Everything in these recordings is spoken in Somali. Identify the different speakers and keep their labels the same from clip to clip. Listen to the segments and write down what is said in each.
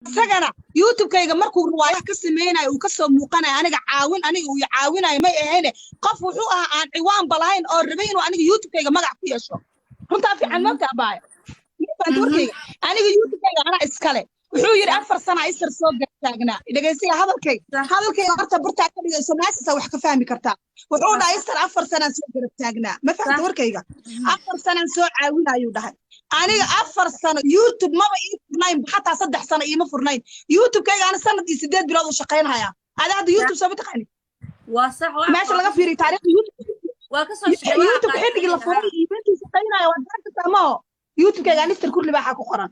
Speaker 1: Isagana YouTube-kayga markuu riwaayaha ka samaynayo, uu kasoo muuqanayo, aniga caawin aniga uu caawinayo may ahayne, qof wuxuu ahaa aan ciwaanba lahayn oo rabay inuu aniga YouTube-kayga magac ku yeesho. Runtaa fiican, maogta, abaayo? Mafahanti warkayga? Aniga YouTube-kayga anaa iskale. Wuxuu yidhi 4 sana isar soo gartaagnaa. Dhegaysiga hadalkayga, hadalkayga horta bartaa ka dhigayso, meeshaasa wax ka fahmi kartaa. Wuxuu dhahay isar 4 sanaan soo garab taagnaa. Ma fahamta warkayga? 4 sanaan soo caawinayuu dhahay. Aniga 4 sano YouTube maba ii furnayn, xataa 3 sano iima furnayn. YouTube-kayga ana sanad iyo 8 bilood u shaqaynhayaa. Ada hadda YouTube soo ma taqaani?
Speaker 2: Waa sax.
Speaker 1: Meesha laga fiiriyo taariikhda YouTube.
Speaker 2: Waa ka soo shaqeey.
Speaker 1: YouTube xilligii la furay iyo intii shaqaynaya waad garan kartaa, maho? YouTube-kayga Anistar Kurli baaxa ku qoran.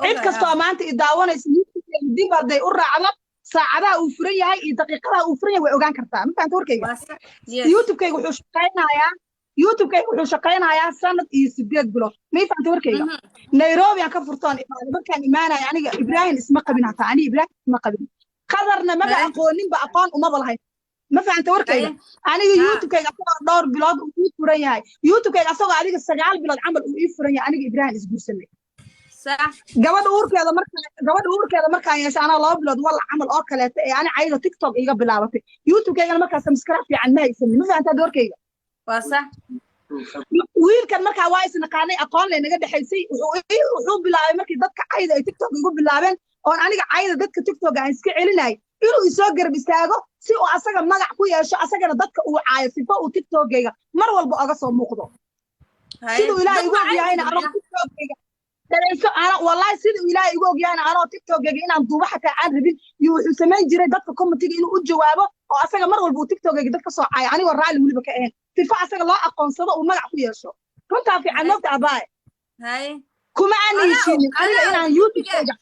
Speaker 1: Cid kastoo maanta i daawanaysa, YouTube-kayga dib hadday u raacdo, saacadaha uu furan yahay iyo daqiiqadaha uu furan yahay way ogaan kartaa. Ma fahamta warkayga?
Speaker 2: Waa sax, yes.
Speaker 1: YouTube-kayga wuxuu shaqaynayaa, YouTube-kayga wuxuu shaqaynayaa sanad iyo 8 bilood. Ma fahamta warkayga? Nairobi aan ka furtoon imaaday. Markaan imaanaya aniga Ibrahim isma qabin, hataa aniga Ibrahim isma qabin. Qadarna maba aqooninba, aqoon umaba lahayn. Ma fahamta warkayga? Aniga YouTube-kayga asagoo dhowr bilood uu ii furan yahay, YouTube-kayga asagoo adiga 9 bilood camal uu ii furan yahay, aniga Ibrahim isguursanay. Gabadha uurkeeda marka, gabadha uurkeeda markaan yeesho, anaa 2 bilood walla camal oo kaleeta ee ani cayda TikTok iga bilaabatay. YouTube-kaygana markaa subscribe fiican ma haysanin. Ma fahantaa warkayga?
Speaker 2: Waa sax.
Speaker 1: Wiilkan markaa waa isnaqaanay, aqoon lay naga dhexaysay. Wuxuu bilaabay markii dadka cayda ay TikTok igu bilaabeen oon aniga cayda dadka TikTok aan iska celinayay, inuu isoo garab istaago si uu asaga magac ku yeesho, asagana dadka uu caayo, sifo uu TikTokgayga mar walba oga soo muuqdo. Siduu Ilaahay igu og yahayna, anoo TikTokgayga, dhagayso, ana wallahi siduu Ilaahay igu og yahayna, anoo TikTokgayga inaan duuba xataa aan rabin iyo wuxuu samayn jiray dadka commentiga inuu u jawaabo oo asaga mar walba uu TikTokgayga dad ka soo caayo, anigoo raalli weliba ka ahayn, sifo asaga loo aqoonsado, uu magac ku yeesho. Runtaa fiican, moogta, abaaye? Kuma aana heshiinin aniga inaan YouTube-kayga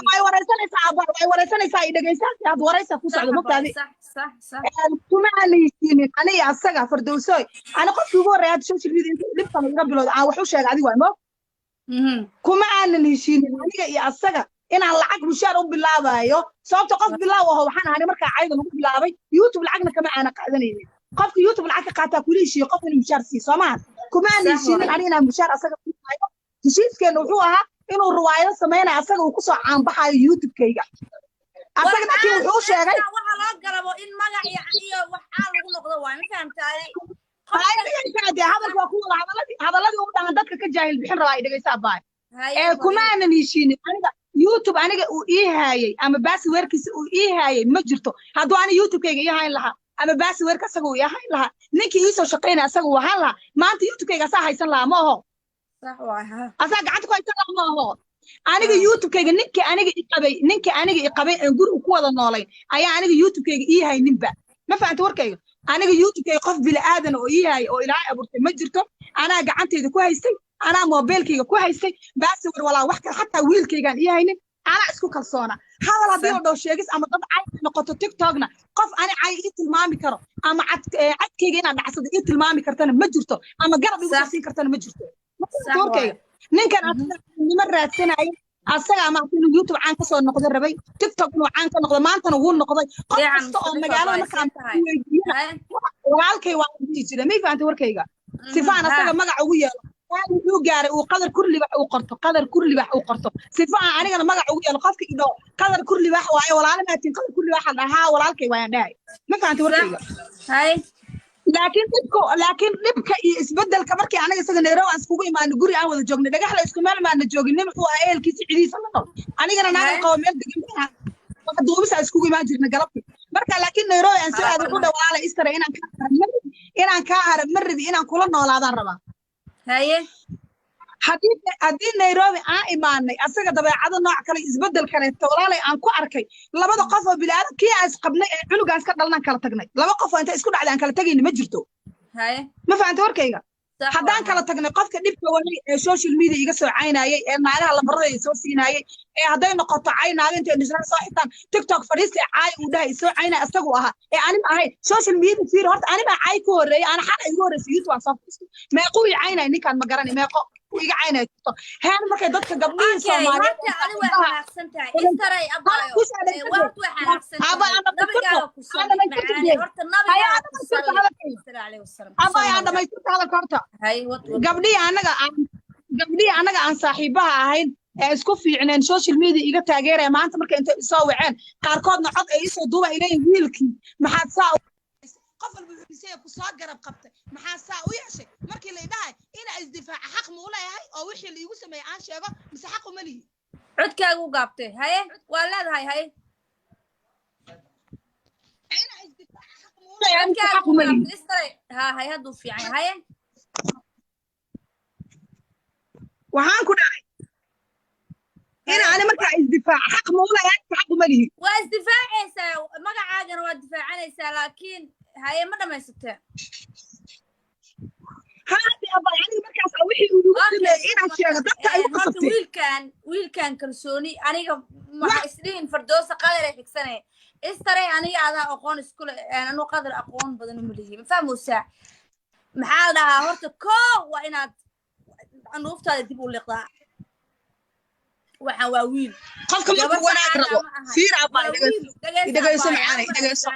Speaker 1: way wareysanaysaa, abaa, way wareysanaysaa. I dhegeysaa, had wareysa ku socdo, mogtaadi? Kuma aana heshiinin aniga asaga. Fardowsoy, ani qofkii ugu horreeya hadda social media inta dhibkan iga bilowda aan wax u sheega adiga waay, moog? Kuma aanan heshiinin aniga iyo asaga inaan lacag mushaar u bilaabayo, sababta qof bilaaw aho waxaan ahay markaa cayda lagu bilaabay. YouTube lacagna kama aana qaadanaynin. Qofka YouTube lacag ka qaataa kula heshiiyo qof inuu mushaar siiyo, soo maaha? Kuma aanan heshiinin aniga inaan mushaar asaga siinayo. Heshiiskeena wuxuu ahaa inuu riwaayado samaynayo, asaga uu kusoo caanbaxayo YouTube-kayga. Asaga laakiin wuxuu u sheegay
Speaker 2: Waxa loo garabo in magac iyo wax caan lagu noqdo waay, ma fahamtaay?
Speaker 1: Hadalka waa ku wada hadaladii, hadaladii ugu dhahan dadka ka jaahil bixin rabaa. Ay dhegeysaa, baay? Ee kuma aanan heshiinin aniga YouTube aniga uu ii haayay ama passwordkiisa uu ii haayay ma jirto. Hadduu ani YouTube-kayga ii hayn lahaa ama passwordka asaga uu ii hayn lahaa, ninkii iisoo shaqaynaya asaga uu ahaan lahaa, maanta YouTube-kayga asaa haysan lahaa, ma aho? Asaa gacanta ku haysan lahaa, ma aho? Aniga YouTube-kayga ninkii aniga i qabay, ninkii aniga i qabay aan guriga ku wada noolayn ayaa aniga YouTube-kayga ii hayninba. Ma fahanta warkayga? Aniga YouTube-kayga qof bili aadan oo ii hayay oo Ilaahay abuurtay ma jirto. Anaa gacantayda ku haystay, anaa mobilkayga ku haystay, password walaa wax kale, xataa wiilkaygaan ii haynin. Anaa isku kalsoona. Hadal haddii la dhaho, sheegis ama dad cay noqoto TikTokna, qof ani cay ii tilmaami karo ama cad cadkayga inaan dhacsado ii tilmaami kartana ma jirto, ama garab igu soo siin kartana ma jirto. Warkayga, ninkan nima raadsanayay asaga ama inuu YouTube caan kasoo noqdo rabay, TikTok inuu caan ka noqdo. Maantana wuu noqday. Qof kasta oo magaalada markaan weydiiyana, walaalkay waa dhihi jira. May fahantay warkayga? Sifaan asaga magac ugu yeelo, wuxuu gaaray uu Qadar Kurlibax uu qorto, Qadar Kurlibax uu qorto, sifa aan anigana magac ugu yeelo. Qofka idho Qadar Kurlibax waayo, walaalo maatiin, Qadar Kurlibax dhahaa, walaalkay waayaan dhahay. Ma fahantay warkayga? Laakiin dhibka iyo isbedelka markii anaga isaga Nairobi aan iskugu imaano, guri aan wada joognay, dhagaxla isku meel maana joogin. Nin wuxuu ahaa ehelkiisa cidiisa la nool, anigana naagan qabo meel degan baan wax duubis aan iskugu imaan jirnay galabtii marka. Laakiin Nairobi aan soo aaday, wuxuu dha walaala istara, inaan kaa hara ma rabi, inaan kaa hara ma rabi, inaan kula noolaadaan rabaa. Haddii Nairobi aan imaanay, asaga dabeecado nooc kale, isbedel kaleeto, walaalay, aan ku arkay. Labada qof oo bilaadan kii aan isqabnay ee cunugaan iska dhalanaan kala tagnay, laba qof oo inta isku dhacday aan kala tegayna ma jirto. Ma fahantay warkayga? Haddaan kala tagnay, qofka dhibka waday ee social media iga soo caynayay, ee naagaha lambarada soo siinayay, ee hadday noqoto cay naaga intay dhisnaa soo xitaan TikTok fadhiista caay uu dhahay soo caynay, asagu ahaa ee ani ma ahayn. Social media fiir horta, ani baa cay ku horreeyay, ana xalay igu horreysay YouTube aan soo fadhiistay. Meequu i caynay ninkaan? Ma garani meeqo uu iga caynay TikTok heer markay dadka gabdhihii Soomaaliyeed.
Speaker 2: Horta adi waa xanaaqsan tahay, istaray, abaayo. Horta waa xanaaqsan tahay. Nabigaaga ku salli, macaane. Horta nabigaaga ku salli, sala alayhi wasalam.
Speaker 1: Abay, aan dhamaystirta hadalka horta.
Speaker 2: Hay, wad wad.
Speaker 1: Gabdhihii annaga aan Gabdhihii annaga aan saaxiibaha ahayn ee isku fiicneen, social media iga taageeraya, maanta marka intay isoo waceen, qaarkoodna cod ay isoo duuba ay leeyihin, "Wiilkii maxaad saa?" Qof walba wuxuu isaya ku soo garab qabtay, "Maxaa saa u yeeshay?" Markii la idhahay inaa isdifaaca, xaq ma u leeyahay oo wixii la iigu sameeyey aan sheego, mise xaq uma lihi?
Speaker 2: Codkaagu u gaabtay. Haye, waa leedahay, haye.
Speaker 1: Inaa isdifaaca xaq ma u leeyahay mise xaq
Speaker 2: Codkaagu
Speaker 1: uma lihi?
Speaker 2: gaabtay, istaray. Ha, haye, hadduu fiican, haye.
Speaker 1: Waxaan ku dhahay, ina ani markaa isdifaaca xaq ma u leeyahay mise xaq uma lihi?
Speaker 2: Waa isdifaacaysaa, magacaagana waa difaacanaysaa, laakiin haye, ma dhamaysatee?
Speaker 1: Haadi abay, aniga markaas wixii uu igu sameeyey inaan sheego dadka ay igu
Speaker 2: Horta
Speaker 1: qasabtay.
Speaker 2: Wiilkan kalsooni aniga waxa isdhihin Fardoosa Qadar ay xigsanaya. Istaray, aniga adaa aqoon iskule, anu Qadar aqoon badan uma lihi, ma fahmeysaa? Maxaa la dhahaa, horta koo waa inaad canuuftaada dib u liqdaa. Waxaan waa wiil.
Speaker 1: Qofka markuu
Speaker 2: Gabar
Speaker 1: wanaag
Speaker 2: sacaada
Speaker 1: rabo
Speaker 2: ma aha.
Speaker 1: Fiir abay.
Speaker 2: Waa wiil.
Speaker 1: Dhegeyso.
Speaker 2: Dhegeyso.
Speaker 1: Macaanay,
Speaker 2: abbaay.
Speaker 1: dhegeyso.